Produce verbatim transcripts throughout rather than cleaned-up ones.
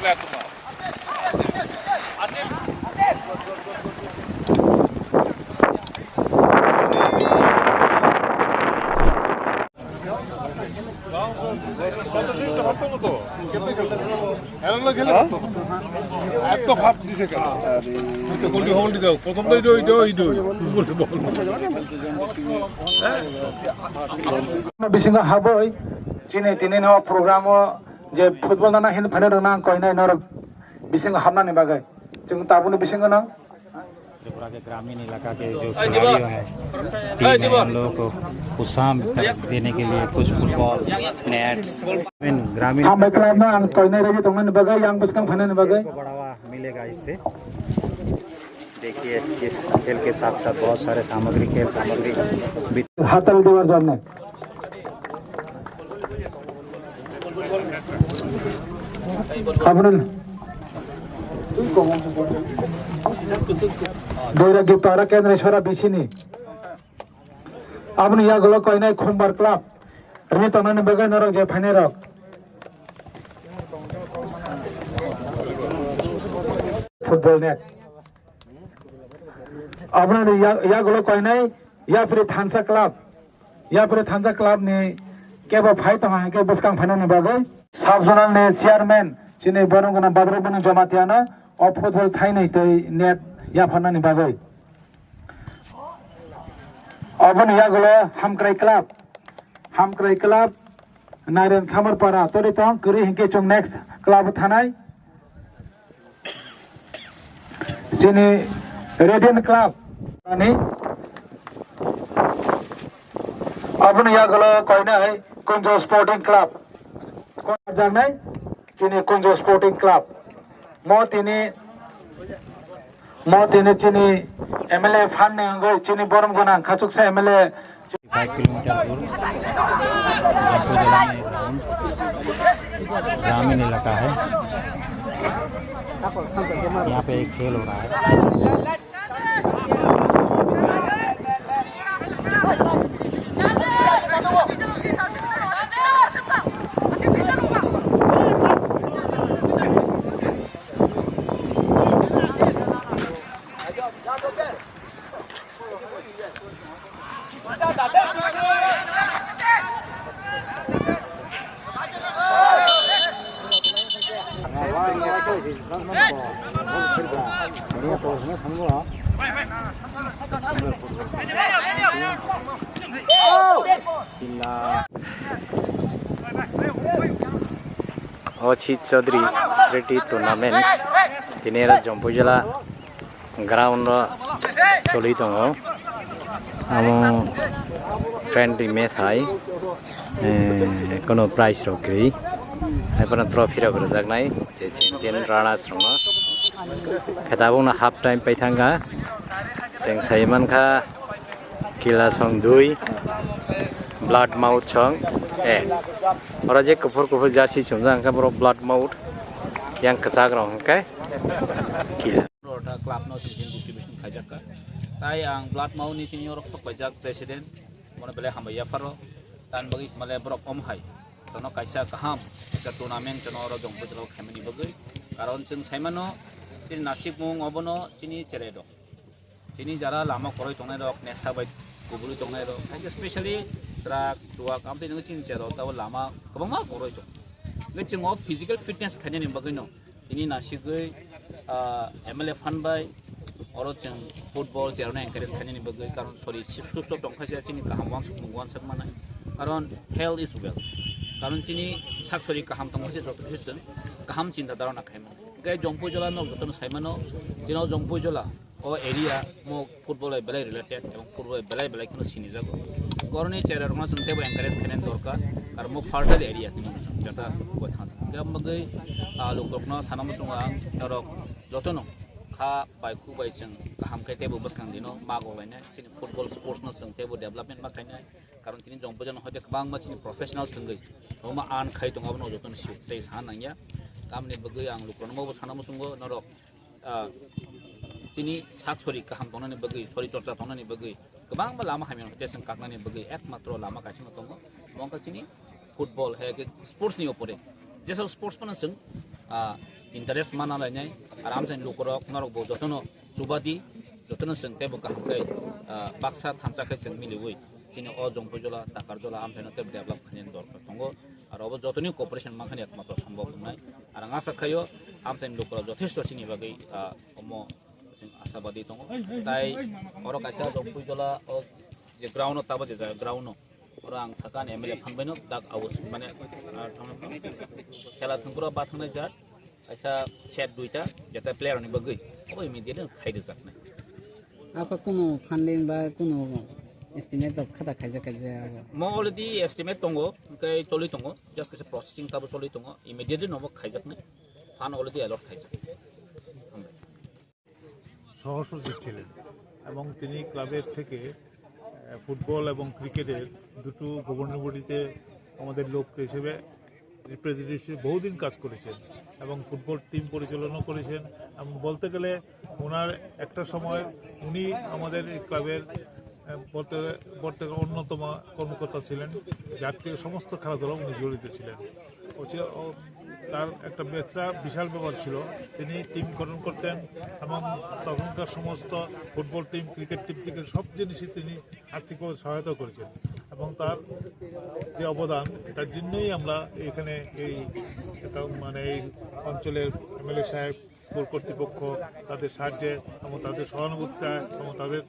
এত ভাব দিছে কেন? তুই তো গোলটি হোল দিতে হবে। প্রথম তো ইডো, ইডো, ইডো। উপর সে বল। Bisingo haboi, chini tini no program o je football nana hin phane rwna ang koinai norok bisingo habnani bagwi. Chwng tabukni bisingo no Tripura के ग्रामीण इलाका के जो खिलाड़ियों हैं, टीम है, उन लोगों को उत्साह देने के लिए कुछ फुटबॉल, नेट्स, ग्रामीण Hambai kwlai no ang koinai rwgwi tongmani bagwi, yang bwskang phainani bagwi. को बढ़ावा मिलेगा इससे। देखिए, इस खेल के साथ साथ बहुत सारे सामग्री, खेल सामग्री भी Hatal diwar jabnai. Aboni Boiragi para kendra sora bisini. Aboni yagulo koinai Khumbar club. Rini tongnani bagwi norok je phainai rok. Football net. Aboni ya-, yagulo koinai Yapri Thansa club. Yapri Thansa club ni kebo phai tongo hai khe bwskang phainani bagwi. Sub zonal ni chairman chini borok gana Badrobani Jamatia no o football thainwi tei net yapharnani bagwi. Oboni yagulo Hamkrai club, Hamkrai club, Nairen Khamarpara, tori tong kwrwi hinkhe chwng next club thanai. Chini Radiant Club, ani. Aboni yagulo koinai Kunjo Sporting Club. Koinai chini Kunjo Sporting Club. Mo tini, mo tini chini M L A fan ni wngwi chini borom gwnang khachuksa M L A. Five kilometre दूर जम्पू जिला में ग्राउंड, ग्रामीण इलाका है। यहाँ पे एक खेल हो रहा है। O Chit Chaudhary Smriti Tournament tini era Jompuijala ground o choli tongo. Amo friendly match hai, eh, kono prize rok gri. Hai pono trophy rok rwjaknai je champion runners rokno. Khe tabukno half time paithangkha. Chwng sai mankha Kila song dui, Blood Mouth song ek. Oro je kuphur kuphur jersey chumjak hwnkhe borok Blood Mouth, yang kwchak rok hwnkhe Kila. Oro da club no sini distribution khaijak kha. Tai ang Blood Mouth ni sini oro sok paijak president, bono belai hambai yapharo. Tan bagwi male borok om hai. Jono kaisa kaham, kaisa tournament jono oro jong bwchwlao khaimani bagwi. Karon chwng saimano, chini nasikmung obono chini cherai rok. Chini jara lama kwrwi tongnai rok, nesa bai kubui tongnai rok, hai khe specially drugs, chuwak, amtwi nungwi chini jera tabo lama kwbangma kwrwi tong. Hwnkhe chwng o physical fitness khainani bagwi no tini nasigwi, ah, M L A fund bai oro chwng football cherno encourage khainani bagwi, karon sori si-, susto tongkha se chini kaham uansuk uansuk manai, karon health is wealth, karon chini sak sori kaham tongkha se joto se chwng kaham chinta dharana khaimani. Hwnkhe Jompuijala no jotono saimano, chini o Jompuijala o area mo football bai belai related ebong football bai belai belai kheno sinijago. Koroni chera rokno chwng teibo encourage khainani dorkar, karon mo fertile area hinwi chwng jata bo thang. Hwnkhe ang bagwi, ah, lukurokno sana muchungo ang norok jotono kha bai khu bai chwng kaham khe teibo bwskang dino mago lainai. Chini football sports no chwng teibo development ma khainai. Karon tini Jompuijala no hoite kwbangma chini professional chwngwi omo earn khai tongo, abono jotono siyok tei sana nangya. Tamni bagwi ang lukurokno bo sana muchungo norok ah, chini sak sori kaham tongnani bagwi, sori chorcha tongnani bagwi, kwbangma lama hamya no tei chwng kaknani bagwi ekmatro lama kaisa no tongo, omo wngkha chini football, hai khe sports ni upore. Jesa sports phano chwng, ah, Interest mana lainai, ar amchaini lukurok norok bo jotono chubadi, jotono chwng teibo kaham khe, ah, baksa thansa khe chwng miliwi chini o Jompuijola, Takarjola amchaino tei develop khainani dorkar tongo. Ar obo jotoni cooperation mankhani ekmatro sombhob wngnai. Ar ang asa khaio amchaini lukurok jothesto chini bagwi, ah, omo chwng asabadi tongo. Tai oro kaisa Jompuijola o je ground o tabo je jaga ground o. Oro ang sakha ani M L A phan baino dak abo swng mane, ah, thangna khela thwngphuru ba thangnai jar kaisa set duita jeta player ni bagwi obo immediately khai rwjaknai. Apa kuno funding ba kuno estimate rok khata khaijak khaijak abo? Mo already estimate tongo, hwnkhe choli tongo, just kaisa processing tabo choli tongo, immediately nobo khaijaknai, fund already allot khaijak. সহসচিব ছিলেন এবং তিনি ক্লাবের থেকে, আহ, ফুটবল এবং ক্রিকেটের দুটো গভর্নিং বডিতে আমাদের লোক হিসেবে রিপ্রেজেন্টেটিভ হিসেবে বহুদিন কাজ করেছেন এবং ফুটবল টিম পরিচালনা করেছেন। এবং বলতে গেলে ওনার একটা সময় উনি আমাদের এই ক্লাবের, আহ, বলতে, বলতে গেলে অন্যতম কর্মকর্তা ছিলেন, যার থেকে সমস্ত খেলাধুলা উনি জড়িত ছিলেন। ও ছিল, ও, তার একটা ব্যবসা, বিশাল ব্যাপার ছিল। তিনি টিম গঠন করতেন এবং তখনকার সমস্ত ফুটবল টিম, ক্রিকেট টিম থেকে সব জিনিসই তিনি আর্থিকভাবে সহায়তা করেছেন এবং তার যে অবদান, তার জন্যই আমরা এখানে এই, এটা মানে এই অঞ্চলের এমএলএ সাহেব, স্কুল কর্তৃপক্ষ, তাদের সাহায্যে এবং তাদের সহানুভূতিতা এবং তাদের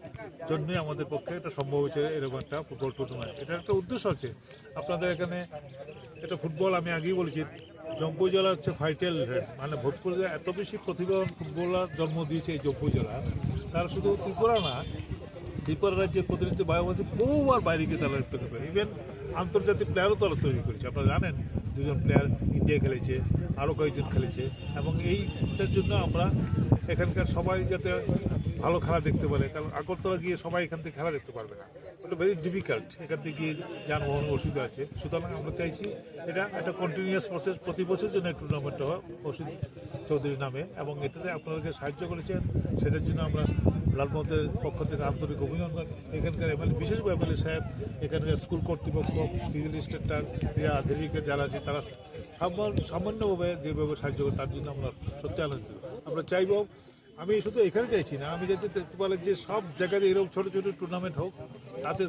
জন্যই আমাদের পক্ষে এটা সম্ভব হয়েছে, এরকম একটা ফুটবল টুর্নামেন্ট। এটার একটা উদ্দেশ্য আছে, আপনাদের এখানে এটা ফুটবল, আমি আগেই বলেছি, জম্পুইজলা হচ্ছে ভাইটাল হেড, মানে ভোটপুরে এত বেশি প্রতিভাবান ফুটবলার জন্ম দিয়েছে এই জম্পুইজলা। তারা শুধু ত্রিপুরা না, ত্রিপুরা রাজ্যের প্রতিনিধি ভাই বোনদের বহুবার বাইরে গিয়ে তারা রেপ্রেজেন্ট করে, ইভেন আন্তর্জাতিক প্লেয়ারও তারা তৈরি করেছে। আপনারা জানেন, দুজন প্লেয়ার ইন্ডিয়া খেলেছে, আরও কয়েকজন খেলেছে, এবং এইটার জন্য আমরা এখানকার সবাই যাতে ভালো খেলা দেখতে পারে, কারণ আগরতলা গিয়ে সবাই এখান থেকে খেলা দেখতে পারবে না, ওটা ভেরি ডিফিকাল্ট, এখান থেকে গিয়ে যানবাহনের অসুবিধা আছে। সুতরাং আমরা চাইছি এটা একটা কন্টিনিউয়াস প্রসেস, প্রতি বছর যেন এই টুর্নামেন্টটা হয় অসিত চৌধুরীর নামে, এবং এটাতে আপনারা যে সাহায্য করেছেন সেটার জন্য আমরা লালমোহনদের পক্ষ থেকে আন্তরিক অভিনন্দন। এখানকার এমএলএ, বিশেষ করে এমএলএ সাহেব, এখানকার স্কুল কর্তৃপক্ষ, ফিজিক্যাল ইন্সট্রাক্টর, ক্রীড়া আধিকারিক যারা আছে, তারা সামান্য, সামান্যভাবে যেভাবে সাহায্য করে, তার জন্য আমরা সত্যি আনন্দিত। আমরা চাইব, আমি শুধু এখানে চাইছি না, আমি চাইছি ত্রিপুরার যে সব জায়গাতে এরকম ছোট ছোট টুর্নামেন্ট হোক, তাতে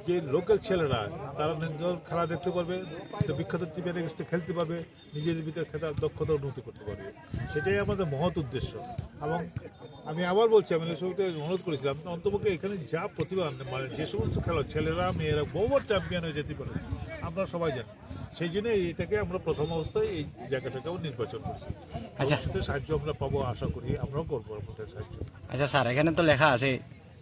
যে লোকাল ছেলেরা, তারা নিজের খেলা দেখতে পারবে, একটা বিখ্যাত টিমের এগেইনস্টে খেলতে পারবে, নিজেদের ভিতরে খেলার দক্ষতা উন্নতি করতে পারবে, সেটাই আমাদের মহৎ উদ্দেশ্য। এবং আমি আবার বলছি, আমি সবাইকে অনুরোধ করেছিলাম, অন্তপক্ষে এখানে যা প্রতিভা, মানে যে সমস্ত খেলোয়াড়, ছেলেরা মেয়েরা বহুবার চ্যাম্পিয়ন হয়ে যেতে পারে, আমরা সবাই জানি। সেই জন্য এটাকে আমরা প্রথম অবস্থায় এই জায়গাটাকেও নির্বাচন করছি। আচ্ছা। ভবিষ্যতে সাহায্য আমরা পাবো, আশা করি আমরাও করবো আপনাদের সাহায্য। আচ্ছা স্যার, এখানে তো লেখা আছে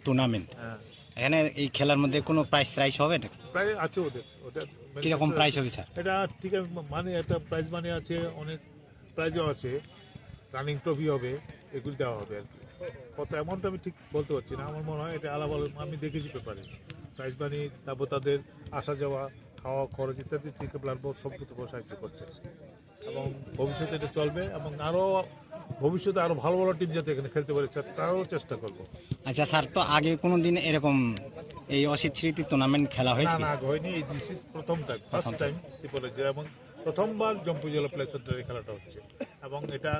টুর্নামেন্ট, হ্যাঁ। এখানে এই খেলার মধ্যে কোনো প্রাইজ ট্রাইজ হবে নাকি? প্রাইজ আছে ওদের, ওদের কিরকম প্রাইজ হবে স্যার? এটা ঠিক আছে, মানে একটা প্রাইজ মানি আছে, অনেক প্রাইজও আছে, রানিং ট্রফি হবে, এগুলি দেওয়া হবে আর কি। কত অ্যামাউন্ট আমি ঠিক বলতে পারছি না, আমার মনে হয় এটা আলাপ আলোচনা আমি দেখেছি পেপারে। প্রাইজ মানি, তারপর তাদের আসা যাওয়া, খাওয়া খরচ ইত্যাদি থেকে ব্লাড ব্যাংক সম্পূর্ণ সাহায্য করছে। এবং ভবিষ্যতে এটা চলবে এবং আরও ভবিষ্যতে আরও ভালো ভালো টিম যাতে এখানে খেলতে পারে, স্যার, তারও চেষ্টা করবো। আচ্ছা স্যার, তো আগে কোনো দিন এরকম এই অসিত স্মৃতি টুর্নামেন্ট খেলা না, হয়েছে কি? না, আগে হয়নি, এই দিস ইজ প্রথম টাইম, ফার্স্ট প্রথম টাইম। টাইম ত্রিপুরা যে এবং প্রথমবার জম্পুইজলা প্লে সেন্টারে খেলাটা হচ্ছে। এবং এটা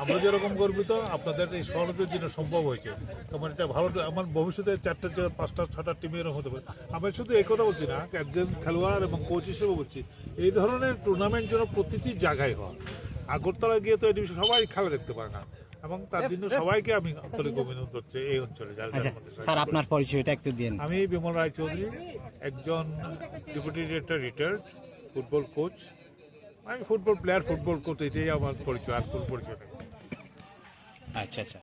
আমরা যেরকম গর্বিত, আপনাদের এই সহযোগিতার জন্য সম্ভব হয়েছে। এবং এটা ভালো, আমার ভবিষ্যতে চারটা, চার-, পাঁচটা, ছটা টিম এরকম হতে পারে। আমি শুধু এই কথা বলছি না, একজন খেলোয়াড় এবং কোচ হিসেবে বলছি, এই ধরনের টুর্নামেন্ট যেন প্রতিটি জায়গায় হয়। আগরতলা গিয়ে তো এই বিষয়ে সবাই খেলা দেখতে পারে না, এবং তার জন্য সবাইকে আমি আন্তরিক অভিনন্দন করছি এই অঞ্চলে যারা যারা আচ্ছা আমাদের সাহায্য স্যার, করেছে। আপনার পরিচয়টা একটু দিন। আমি বিমল রায়চৌধুরী, একজন deputy director, retired football coach. আমি ফুটবল প্লেয়ার, ফুটবল কোচ, এটাই আমার পরিচয়, আর কোনো পরিচয় নেই। আচ্ছা আচ্ছা।